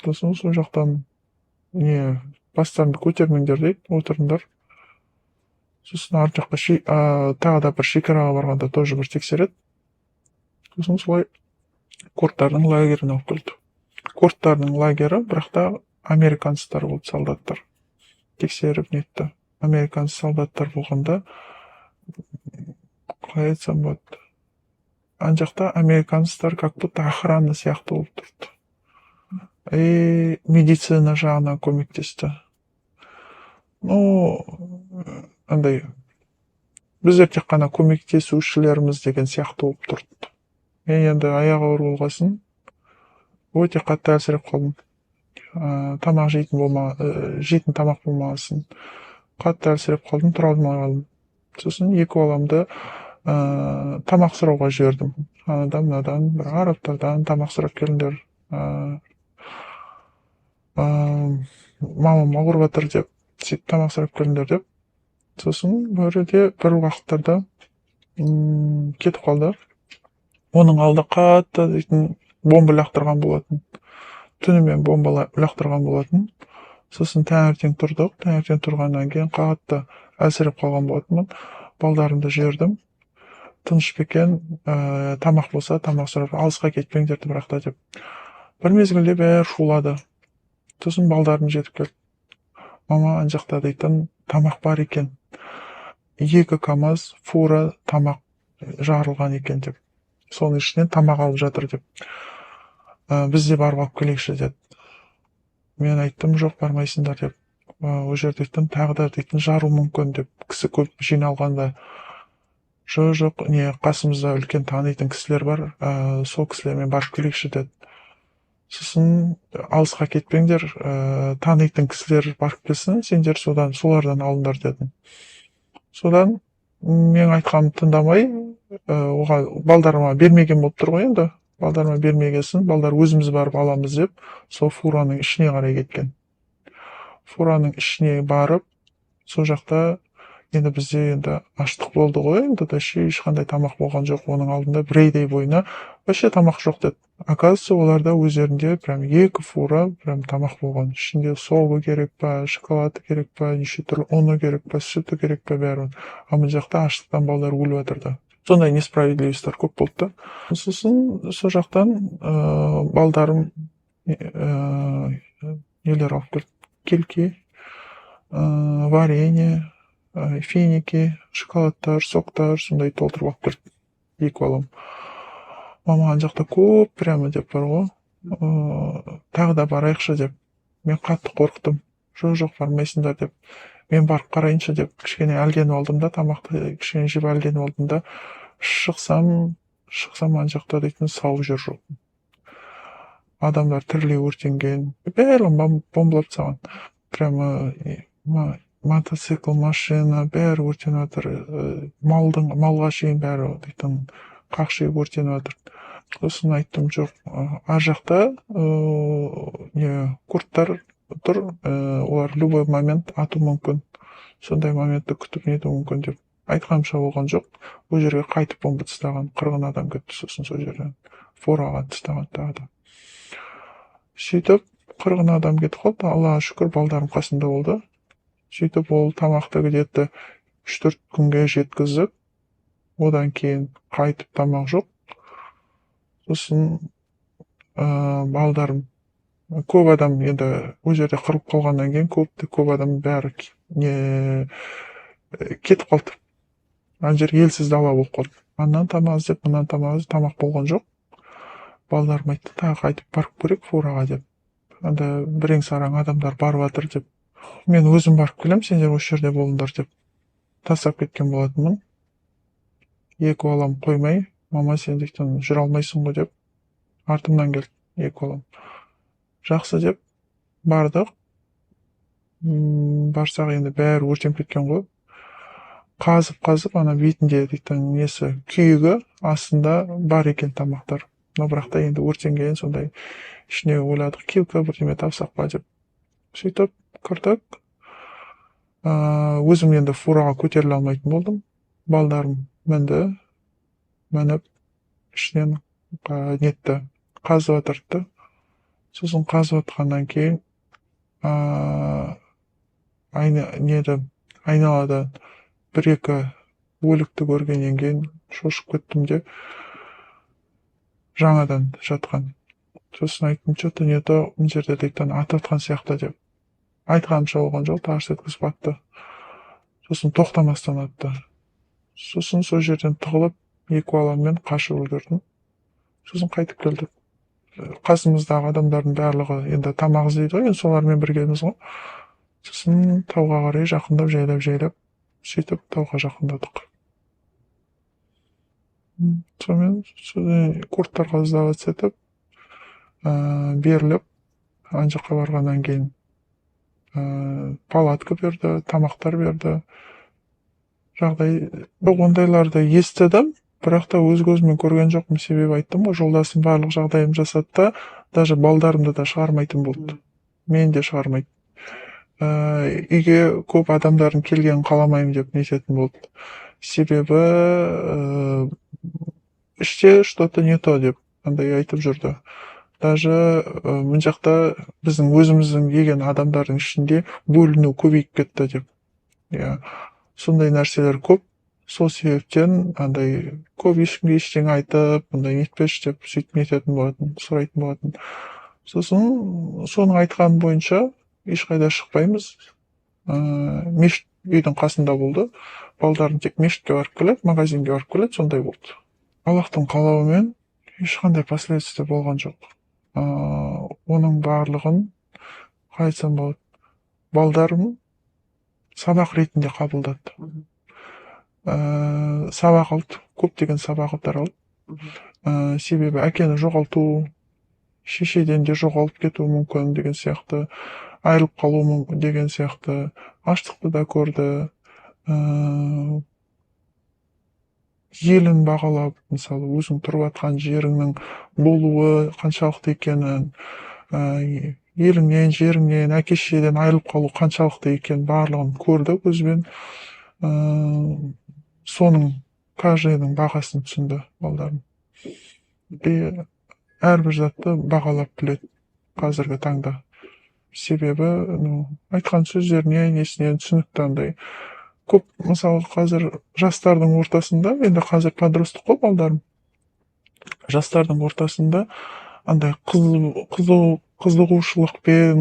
Сосын сол жақтан не, «Бастарыңды көтермеңдер», — дейді, «отырыңдар». Сосын ар жаққа тағы да бір шекараға барғанда тоже бір тексереді. Сосын солай курдтардың лагеріне алып келді. Курдтардың лагері, бірақ та американецтер болды, солдаттар тексеріп нетті. Американец солдаттар болғанда, қалай айтсам болады, ана жақта американецтер как будто охрана сияқты болып тұрды и медицина жағынан көмектесті. Ну, андай, біздер тек қана көмектесушілерміз деген сияқты болып тұрды. Мен енді аяғы ауыр болғасын, өте қатты әлсіреп қалдым. Тамақ жейтін болма, жейтін тамақ болмағасын, қатты әлсіреп қалдым, тұра алмай қалдым. Сосын екі баламды тамақ сұрауға жібердім. Анадан, мынадан, бір арабтардан тамақ сұрап келіңдер, мамам ауырып жатыр деп, сөйтіп тамақ сұрап келіңдер деп. Сосын бір де бір уақыттарда кетіп қалды. Оның алды қатты дейтін бомба лақтырған болатын, түнімен бомба лақтырған болатын. Сосын таңертең тұрдық. Таңертең тұрғаннан кейін қатты әлсіреп қалған болатынмын. Балдарымды жібердім, тыныш па екен, тамақ болса, тамақ сұрап, алысқа кетпеңдер бірақ та деп. Бір мезгілде бәрі шулады. Сосын балдарым жетіп келді: «Мама, ана жақта дейтін тамақ бар екен, екі КамАЗ, фура тамақ жарылған екен», — деп, «соның ішінен тамақ алып жатыр» деп. «Біз де барып алып келейікші», — деді. Мен айттым: «Жоқ, бармайсыңдар», — деп. «Ол жерде дейтін тағы да дейтін жару мүмкін» деп, кісі көп жиналғанда. Жоқ, жоқ, не, қасымызда үлкен танитын кісілер бар, сол кісілермен барып келейікші» деді. Сосын «Алысқа кетпеңдер, танитын кісілер барып келсін, сендер содан, солардан алыңдар» дедім. Содан менің айтқанымды тыңдамай, оған балдарыма бермеген болып тұр ғой енді. Балдарыма бермегесін, балдар «Өзіміз барып аламыз» деп, сол фураның ішіне қарай кеткен. Фураның ішіне барып, сол жақта енді бізде енді аштық болды ғой енді, вообще ешқандай тамақ болған жоқ. Оның алдында бір айдай бойына вообще тамақ жоқ деді. Оказывается, оларда өздерінде прям екі фура прям тамақ болған. Ішінде согы керек па, шоколады керек па, неше түрлі ұны керек па, сүті керек па, бәрі. А мына жақта аштықтан балдар өліп жатыр да. Сондай несправедливость тар көп болды да. Сосын сол жақтан балдарым нелер алып келді: кильки, варенье, финики, шоколадтар, соктар, сондай толтырып алып келді екі балам. «Мама, ана жақта көп прямо» деп бар ғой, «тағы да барайықшы» деп. Мен қатты қорықтым. «Жоқ, жоқ, бармайсыңдар» деп. «Мен барып қарайыншы» деп, кішкене әлденіп алдым да, тамақты кішкене жеп, әлденіп алдым да, шықсам, ана жақта дейтін сау жер жоқ. Адамдар тірілей өртенген, барлығын бомбалап тастаған. Прямо мотоцикл, машина, бәрі өртеніп жатыр. Малдың, малға шейін бәрі дейтін қақшиып өртеніп жатыр. Сосын айттым: «Жоқ, ар жақта не, курдтар тұр, олар любой момент ату мүмкін, сондай моментті күтіп нетуі мүмкін» деп. Айтқанымша болған жоқ, ол жерге қайтып бомба тастаған, 40 адам кетті. Сосын сол жерден фураға тастаған тағы да. Сөйтіп 40 адам кетіп қалды. Аллаға шүкір, балдарым қасымда болды. Сөйтіп ол тамақты где-то 3-4 күнге жеткізіп, одан кейін қайтып тамақ жоқ. Сосын балдарым, көп адам енді ол жерде қырылып қалғаннан кейін, көп көп адам бәрі не, кетіп қалды. Ана жер елсіз дала болып қалды. Аннан тамақ іздеп, мыннан тамақ іздеп, тамақ болған жоқ. Балдарым айтты: «Тағы қайтып барып көрейік фураға» деп. Анда бірең сараң адамдар барып жатыр деп. «Мен өзім барып келемін, сендер осы жерде болыңдар» деп тастап кеткен болатынмын. Екі балам қоймай: «Мама, сен дейтін жүре алмайсың ғой» деп, артымнан келді екі балам. Жақсы деп бардық. Барсақ, енді бәрі өртеніп кеткен ғой. Қазып қазып, ана бетінде дейтін несі, күйігі, астында бар екен тамақтар. Но бірақ та енді өртенген сондай. Ішіне ойладық, килька бірдеме тапсақ па деп. Сөйтіп кірдік. Өзім енді фураға көтеріле алмайтын болдым. Балдарым мінді, мініп, ішінен нетті, қазып жатырды. Сосын қазып жатқаннан кейін неді, айналада бір екі өлікті көргеннен кейін шошып кеттім де, жаңадан жатқан. Сосын айттым: «Че то не то мына жерде дейтін, атып жатқан сияқты», — деп. Айтқанымша болған жоқ, тарс еткізіп атты. Сосын тоқтамастан атты. Сосын сол жерден тығылып, екі баламмен қашып үлгердім. Сосын қайтып келдік. Қасымыздағы адамдардың барлығы енді тамақ іздейді ғой, енді солармен біргеміз ғой. Сосын тауға қарай жақындап, жайлап жайлап, сөйтіп тауға жақындадық. Сонымен курдтарға сдаваться етіп, беріліп, ана жаққа барғаннан кейін палатка берді, тамақтар берді. Жағдай жоқ. Ондайларды естідім, бірақ та өз көзіммен көрген жоқпын. Себебі айттым ғой, жолдасым барлық жағдайымды жасады да, даже балдарымды да шығармайтын болды, мені де шығармайды. Үйге көп адамдардың келгенін қаламаймын деп нететін болды. Себебі іште что то не то деп андай айтып жүрді. Даже мына жақта біздің өзіміздің деген адамдардың ішінде бөліну көбейіп кетті деп, иә, сондай нәрселер көп. Сол себептен андай көп ешкімге ештеңе айтып, бұндай нетпеші деп, сөйтіп нететін болатын, сұрайтын болатын. Сосын соның айтқаны бойынша ешқайда шықпаймыз. Мешіт үйдің қасында болды. Балдарым тек мешітке барып келеді, магазинге барып келеді, сондай болды. Аллахтың қалауымен ешқандай последствия болған жоқ. Оның барлығын, қалай айтсам болады, балдарым сабақ ретінде қабылдады. Сабақ алды, көптеген сабақтар алды. Себебі әкені жоғалту, шешеден де жоғалып кетуі мүмкін деген сияқты, айырылып қалуы мүмкін деген сияқты, аштықты да көрді. Елін бағалап, мысалы, өзің тұрып жатқан жеріңнің болуы қаншалықты екенін, еліңнен, жеріңнен, әке шешеден айырылып қалу қаншалықты екенін, барлығын көрді көзбен. Соның каждыйның бағасын түсінді балдарым. И әрбір затты бағалап біледі қазіргі таңда. Себебі, ну, айтқан сөздеріне, несіне түсінікті андай көп. Мысалы, қазір жастардың ортасында, енді қазір подросток қой балдарым, жастардың ортасында андай қызығушылықпен,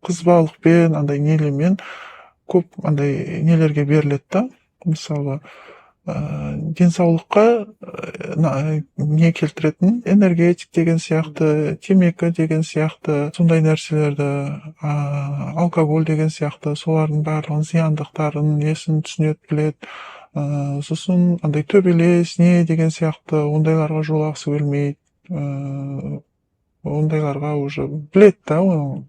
қызбалықпен, андай нелермен көп андай нелерге беріледі да. Мысалы, денсаулыққа не келтіретін энергетик деген сияқты, темекі деген сияқты, сондай нәрселерді, алкоголь деген сияқты, солардың барлығын зияндықтарын, несін түсінеді, біледі. Сосын андай төбелес не деген сияқты, ондайларға жолағысы келмейді. Ондайларға уже біледі да, оның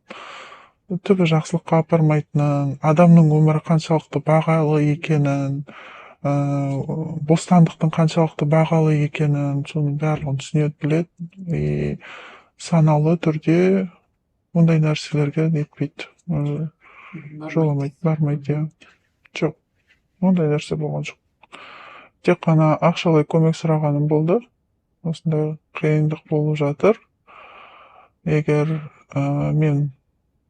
түбі жақсылыққа апармайтынын, адамның өмірі қаншалықты бағалы екенін, бостандықтың қаншалықты бағалы екенін, соның барлығын түсінеді, біледі. И саналы түрде ондай нәрселерге нетпейді, жоламайды, бармайды, иә. Жоқ, ондай нәрсе болған жоқ. Тек қана ақшалай көмек сұрағаным болды: осындай қиындық болып жатыр, егер мен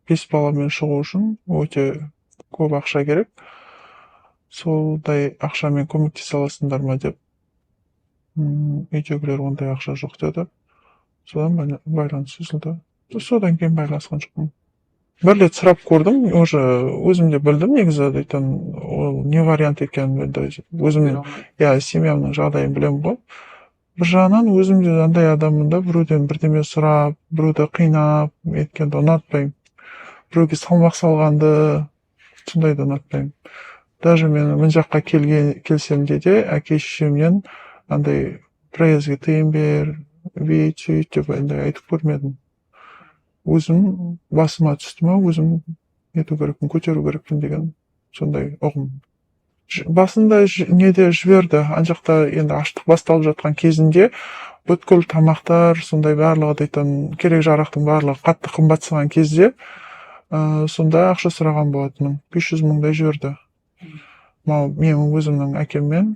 бес баламен шығу үшін өте көп ақша керек, сондай ақшамен көмектесе аласыңдар ма деп. Үйдегілер ондай ақша жоқ деді. Содан байланыс үзілді. Содан кейін байланысқан жоқпын. Бір рет сұрап көрдім, уже өзім де білдім негізі дейтін, ол не вариант екенін. Енді өзім, иә, семьямның жағдайын білемін ғой. Бір жағынан өзім де андай адаммын да, біреуден бірдеме сұрап, біреуді қинап неткенді ұнатпаймын, біреуге салмақ салғанды, сондайды ұнатпаймын. Даже мен мына жаққа келген келсем де әке шешемнен андай проездге тыйым бер, бүйт сөйт деп андай айтып көрмедім. Өзім басыма түсті ма, өзім нету керекпін, көтеру керекпін деген сондай ұғым. Басында неде жіберді, ана жақта енді аштық басталып жатқан кезінде бүткіл тамақтар, сондай барлығы дейтін, керек жарақтың барлығы қатты қымбатсыған кезде, сонда ақша сұраған болатынмын. 500 мыңдай жіберді. Менің өзімнің әкем мен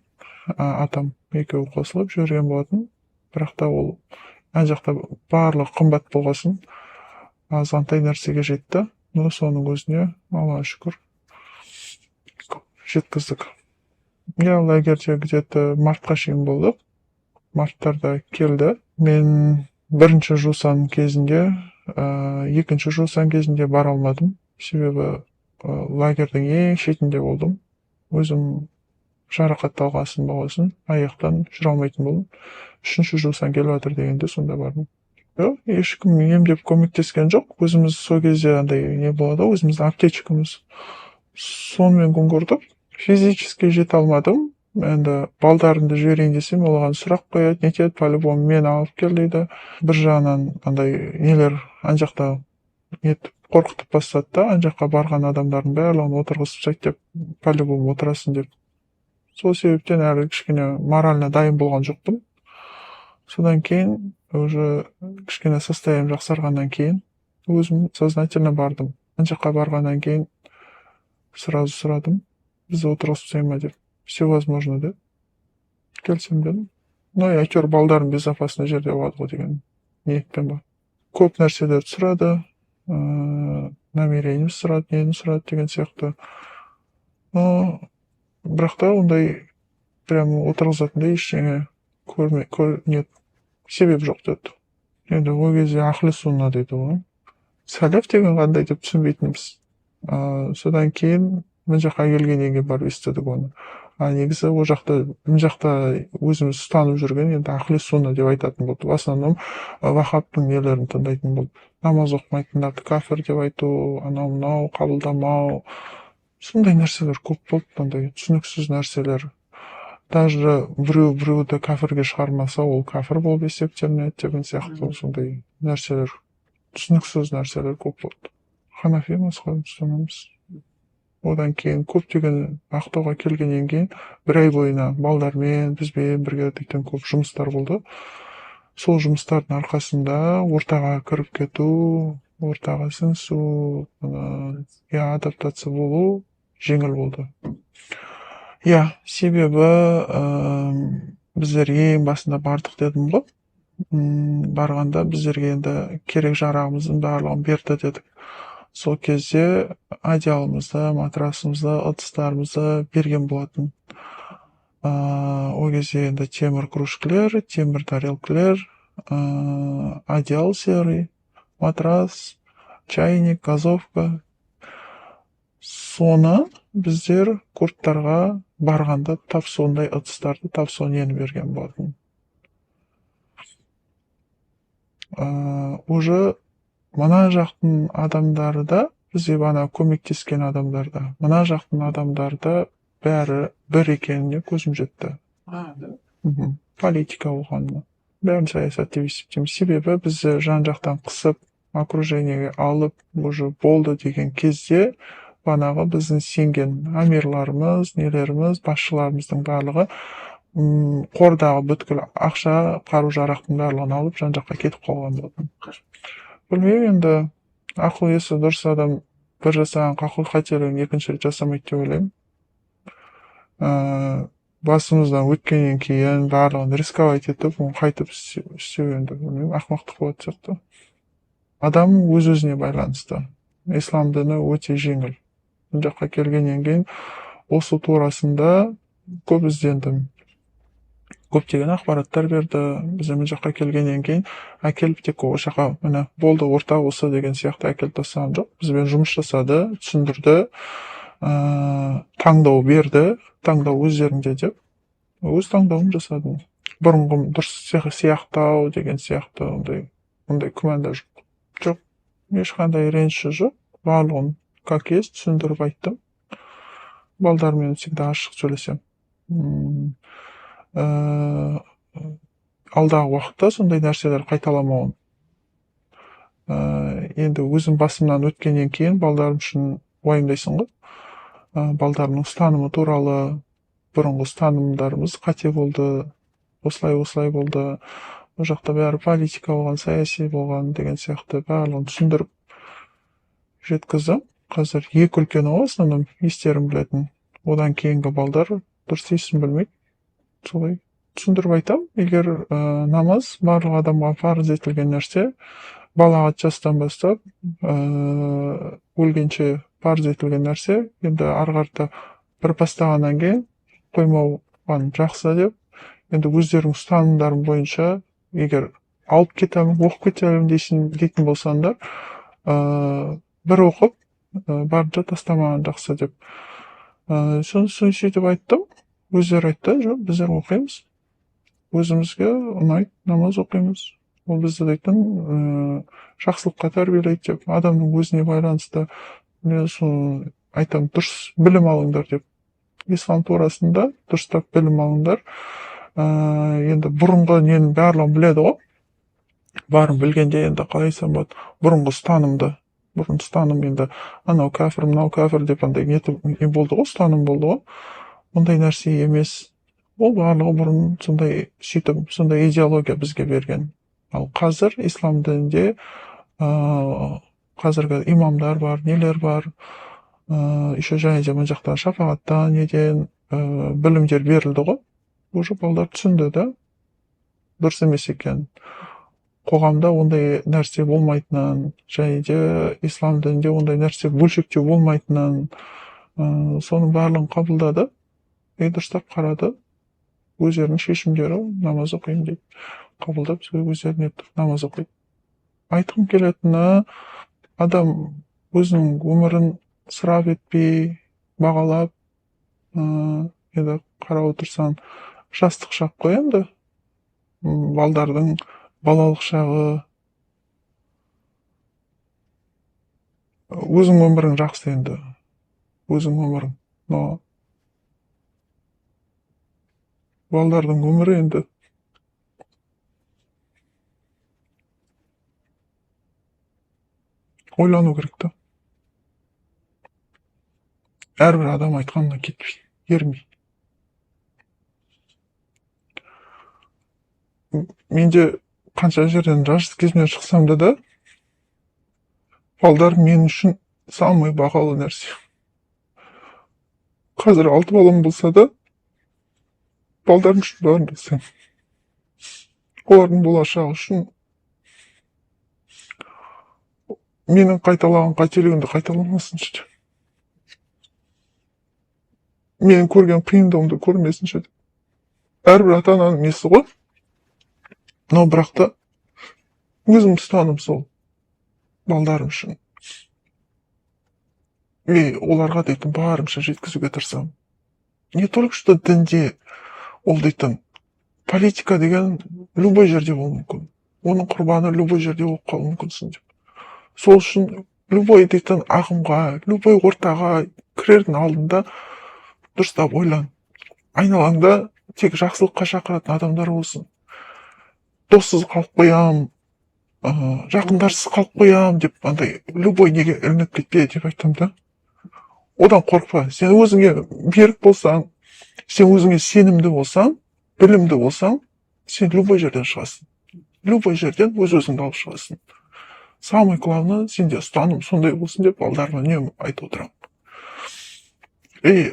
атам екеуі қосылып жіберген болатын. Бірақ та ол ана жақта барлығы қымбат болғасын, азғантай нәрсеге жетті. Но соның өзіне, Аллаға шүкір, жеткіздік. Иә, лагерьде где-то мартқа шейін болдық. Марттарда келді. Мен бірінші жусан кезінде, екінші жусан кезінде бара алмадым. Себебі лагерьдің ең шетінде болдым. Өзім жарақатталғасын болғасын, аяқтан жүре алмайтын болдым. Үшінші жусан келіп жатыр дегенде сонда бардым. Жоқ, ешкім емдеп көмектескен жоқ. Өзіміз сол кезде андай не болады ғой, өзіміздің аптечкамыз. Сонымен күн көрдік. Физически жете алмадым. Енді балдарымды жіберейін десем, оған сұрақ қояды, нетеді, по-любому мені алып кел дейді. Бір жағынан андай нелер ана жақта нетіп қорқытып бастады да, ана жаққа барған адамдардың барлығын отырғызып тастайды деп, по-любому отырасың деп. Сол себептен әлі кішкене морально дайын болған жоқпын. Содан кейін уже кішкене состоянием жақсарғаннан кейін өзім сознательно бардым. Ана жаққа барғаннан кейін сразу сұрадым, бізді отырғызып тастай ма деп. Все возможно деді. Келісемін дедім. Ну и әйтеуір балдарым безопасный жерде болады ғой деген ниетпен бар. Көп нәрселерді сұрады, намерениемді сұрады, нені сұрады деген сияқты. Но бірақ та ондай прям отырғызатындай ештеңе көрме, көр, не себеп жоқ деді. Енді ол кезде ахли сунна дейді ғой. Сәләф деген қандай деп түсінбейтінбіз. Содан кейін мына жаққа келгеннен кейін барып естідік оны. А негізі ол жақта, мына жақта өзіміз ұстанып жүрген енді ахли сунна деп айтатын болды. В основном вахабтың нелерін тыңдайтын болды. Намаз оқымайтындарды кәфір деп айту, анау мынау қабылдамау, сондай нәрселер көп болды, андай түсініксіз нәрселер. Даже біреу біреуді кәфірге шығармаса, ол кәфір болып есептелінеді деген сияқты сондай нәрселер, түсініксіз нәрселер көп болды. Ханафи мазхабын ұстанамыз. Одан кейін көптеген Ақтауға келгеннен кейін бір ай бойына балдармен, бізбен бірге дейтін көп жұмыстар болды. Сол жұмыстардың арқасында ортаға кіріп кету, ортаға сіңісу, иә, адаптация болу жеңіл болды. Иә, себебі біздер ең басында бардық дедім ғой. Барғанда біздерге енді керек жарағымыздың барлығын берді дедік. Сол кезде одеялымызды, матрасымызды, ыдыстарымызды берген болатын. Ол кезде енді темір кружкілер, темір тарелкілер, одеял серый, матрас, чайник, газовка. Соны біздер курдтарға барғанда тап сондай ыдыстарды, тап сол нені берген болатын. Уже мына жақтың адамдары да, бізге ана көмектескен адамдар да, мына жақтың адамдары да бәрі бір екеніне көзім жетті. А, да? Мхм. Политика болғанына. Бәрін саясат деп есептеймін. Себебі бізді жан жақтан қысып, окружениеге алып, уже болды деген кезде банағы біздің сенген амирларымыз, нелеріміз, басшыларымыздың барлығы қордағы бүткіл ақша, қару жарақтың барлығын алып, жан жаққа кетіп қалған болатын. Білмеймін енді, ақыл есі дұрыс адам бір жасаған қателігін екінші рет жасамайды деп ойлаймын. Басымыздан өткеннен кейін барлығын рисковать етіп, оны қайтып істеу енді білмеймін, ақымақтық болатын сияқты. Адам өз өзіне байланысты. Ислам діні өте жеңіл. Мына жаққа келгеннен кейін осы турасында көп іздендім. Көптеген ақпараттар берді. Біз мына жаққа келгеннен кейін әкеліп тек осы жаққа, міне, болды, орта осы деген сияқты әкеліп тастаған жоқ. Бізбен жұмыс жасады, түсіндірді, таңдау берді, таңдау өздеріңде деп. Өз таңдауымды жасадым. Бұрынғым дұрыс сияқтау деген сияқты ондай күмән да жоқ. Жоқ, ешқандай реніші жоқ. Барлығын как есть түсіндіріп айттым. Балдармен всегда ашық сөйлесемін. Алдағы уақытта сондай нәрселер қайталамауын. Енді өзім басымнан өткеннен кейін балдарым үшін уайымдайсың ғой. Балдарымның ұстанымы туралы. Бұрынғы ұстанымдарымыз қате болды, осылай осылай болды, ол жақта бәрі политика болған, саяси болған деген сияқты барлығын түсіндіріп жеткіздім. Қазір екі үлкені ғой основном естерін білетін, одан кейінгі балдар дұрыс есін білмейді. Солай түсіндіріп айтамын. Егер намаз барлық адамға парыз етілген нәрсе, балағат жастан бастап өлгенше парыз етілген нәрсе, енді ары қарата бір бастағаннан кейін қоймаған жақсы деп, енді өздерінің ұстанымдары бойынша егер алып кетемін, оқып кетемін дейтін болсаңдар, бір оқып, барынша тастамаған жақсы деп. Соны сөйтіп айттым. Өздері айтты, жоқ, біздер оқимыз, өзімізге ұнайды, намаз оқимыз, ол бізді дейтін жақсылыққа тәрбиелейді деп. Адамның өзіне байланысты. Мен соны айтамын, дұрыс білім алыңдар деп, ислам турасында дұрыстап білім алыңдар. Енді бұрынғы ненің барлығын біледі ғой, барын білгенде енді қалай айтсам болады, бұрынғы ұстанымды, бұрын ұстаным енді анау кәпір, мынау кәпір деп андай не болды ғой, ұстаным болды ғой. Ондай нәрсе емес, ол барлығы бұрын сондай сөйтіп сондай идеология бізге берген. Ал қазір ислам дінінде қазіргі имамдар бар, нелер бар, еще және де мына жақтан шапағаттан неден білімдер берілді ғой, уже балдар түсінді да дұрыс емес екенін, қоғамда ондай нәрсе болмайтынын, және де ислам дінінде ондай нәрсе бөлшектеу болмайтынын, соның барлығын қабылдады и дұрыстап қарады. Өздерінің шешімдері, намаз оқимын дейді, қабылдап өздеріне намаз оқиды. Айтқым келетіні, адам өзінің өмірін ысырап етпей бағалап, енді қарап отырсаң жастық шақ қой енді, балдардың балалық шағы, өзің өмірің жақсы енді, өзің өмірің, но балдардың өмірі енді ойлану керек та. Әрбір адам айтқанына кетпей, ермей. Менде қанша жерден жас кезімнен шықсам да балдар мен үшін самый бағалы нәрсе. Қазір 6 балам болса да, балдарым үшін бәрін жасаймын. Олардың болашағы үшін менің қайталаған қателігімді қайталамасыншы деп, менің көрген қиындығымды көрмесінші деп. Әрбір ата-ананың несі ғой. Но бірақ та өзім ұстаным сол балдарым үшін. И оларға дейтін барымша жеткізуге тырысамын. Не только что дінде, ол дейтін политика деген любой жерде болуы мүмкін. Оның құрбаны любой жерде болып қалуы мүмкінсің деп. Сол үшін любой дейтін ағымға, любой ортаға кірердің алдында дұрыстап ойлан. Айналаңда тек жақсылыққа шақыратын адамдар болсын. Доссыз қалып қоям, жақындарсыз қалып қоям деп андай любой неге ілініп кетпе деп айтамын да. Одан қорықпа. Сен өзіңе берік болсаң, сен өзіңе сенімді болсаң, білімді болсаң, сен любой жерден шығасың. Любой жерден өз-өзіңді алып шығасың. Самое главное, сенде ұстаным сондай болсын деп балдарыма үнемі айтып отырамын. И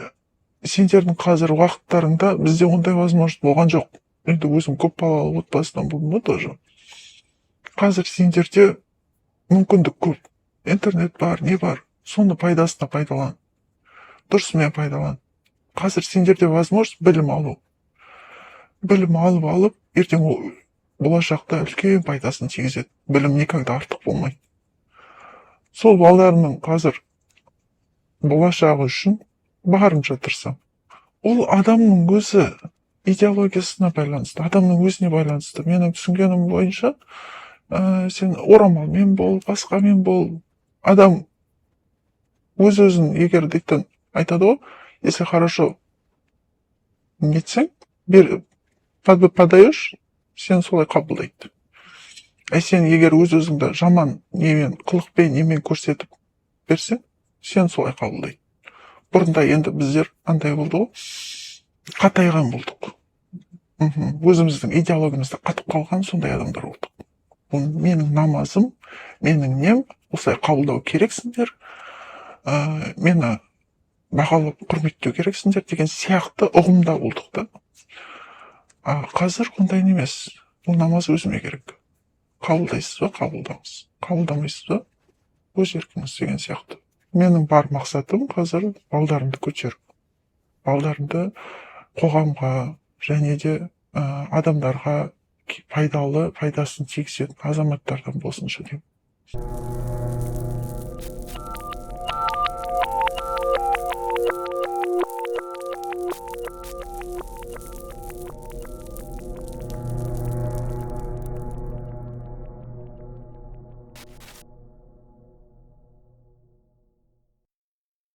сендердің қазір уақыттарыңда бізде ондай возможность болған жоқ. Енді өзім көп балалы отбасынан болдым ғой тоже. Қазір сендерде мүмкіндік көп. Интернет бар, не бар. Соны пайдасына пайдалан. Дұрысымен пайдалан. Қазір сендерде возможность білім алу. Білім алып, ертең ол болашақта үлкен пайдасын тигізеді. Білім никогда артық болмайды. Сол балдарымның қазір болашағы үшін барынша тырысамын. Ол адамның өзі идеологиясына байланысты, адамның өзіне байланысты. Менің түсінгенім бойынша, сен орамалмен бол, басқамен бол, адам өз-өзін егер дейтін айтады ғой, если хорошо нетсең, подаешь, сен солай қабылдайды. А сен егер өз-өзіңді жаман немен, қылықпен, немен көрсетіп берсең, сен солай қабылдайды. Бұрында енді біздер андай болды ғой. Қатайған болдық. Өзіміздің идеологиямызда қатып қалған сондай адамдар болдық. Бұл менің намазым, менің нем, осылай қабылдау керексіңдер, мені бағалап, құрметтеу керексіңдер деген сияқты ұғымда болдық та. А қазір ондай емес. Бұл намаз өзіме керек, қабылдайсыз ба, қабылдаңыз, қабылдамайсыз ба, өз еркіңіз деген сияқты. Менің бар мақсатым қазір балдарымды көтеріп, балдарымды қоғамға және де адамдарға пайдалы, пайдасын тигізетін азаматтардан болсыншы деймін.